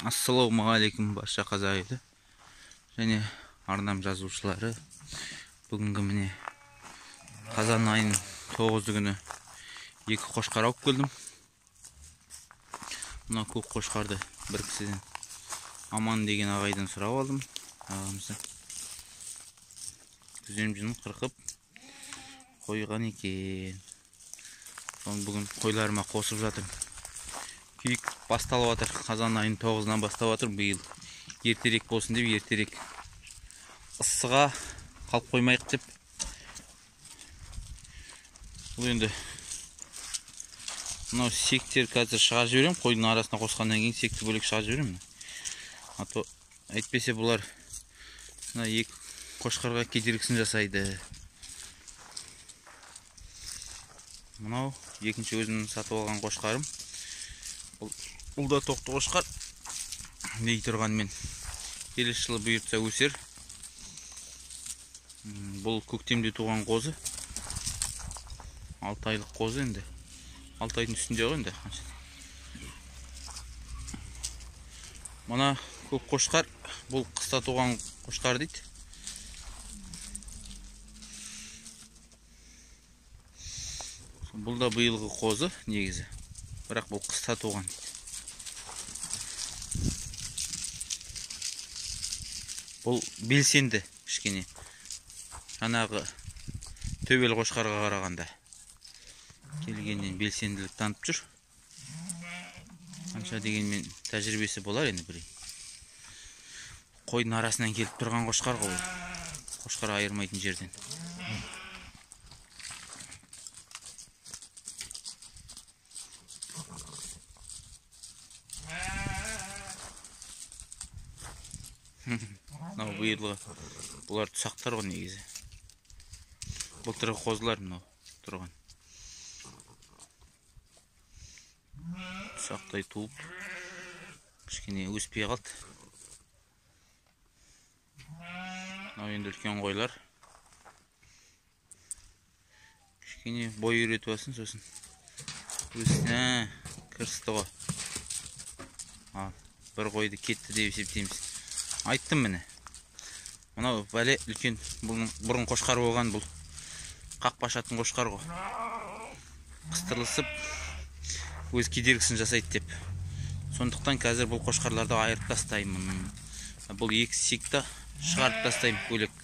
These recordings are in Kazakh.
Ассалаумағалейкум барша қазақ елі және арнам жазушылары. Бүгінгі міне қазан айының 9 күні екі қошқар алып келдім. Мына көк қошқарды бір кісіден, Аман деген ағайдан сұрап алдым. Ағамыздан күзем жүнін қырқып қойған екен. Соны бүгін қойларыма қосып жатырмын. Күйік басталып жатыр. Қазан айының 9-ынан бастап жатыр. Биыл ертерек болсын деп, ертерек ыссыға қалып қоймайық деп. Бұл енді мынау сектер қазір шығарып жіберемін. Қойдың арасына қосқаннан кейін секті бөлек шығарып жіберемін. А то әйтпесе бұлар мына екі қошқарға кедергісін жасайды. Мынау екінші өзімнің сатып алған қошқарым. Бұл да тоқты қошқар. Дей тұрғанмен келесі жылы бұйыртса өсер. Бұл көктемде туған қозы. 6 айлық қозы енді. 6 айдың үстінде ғой енді. Мына көк қошқар, бұл қыста туған қошқар дейді. Бұл да биылғы қозы негізі. Бірақ бұл қыста туған дейді. Бұл белсенді кішкене. Жаңағы төбел қошқарға қарағанда келгеннен белсенділік танытып жүр. Қанша дегенмен тәжірибесі болар енді бір. Қойдың арасынан келіп тұрған қошқар ғой бұл. Қошқар айырмайтын жерден. Мынау биылғы бұлар тұсақтар ғой негізі. Былтырғы қозылар мынау тұрған. Тұсақтай туып кішкене өспей қалды. Мынау енді үлкен қойлар. Кішкене бой үйретіп алсын, сосын өсіне кірісті ғой. Ал бір қойды кетті деп есептейміз. Айттым міне. Мынау бәле үлкен, бұрын қошқар болған, бұл қақпашатын қошқар ғой. Қыстырылысып өз кедергісін жасайды деп. Сондықтан қазір бұл қошқарларды айырып тастаймын. Бұл екі секті шығарып тастаймын бөлек.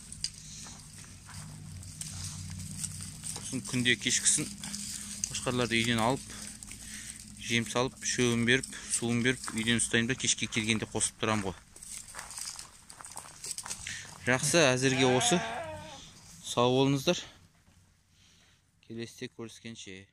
Сосын күнде кешкісін қошқарларды үйден алып, жем салып, шөбін беріп, суын беріп, үйден ұстаймын да кешке келгенде қосып тұрамын ғой. Жақсы, әзірге осы. Сау болыңыздар. Келесіде көріскенше.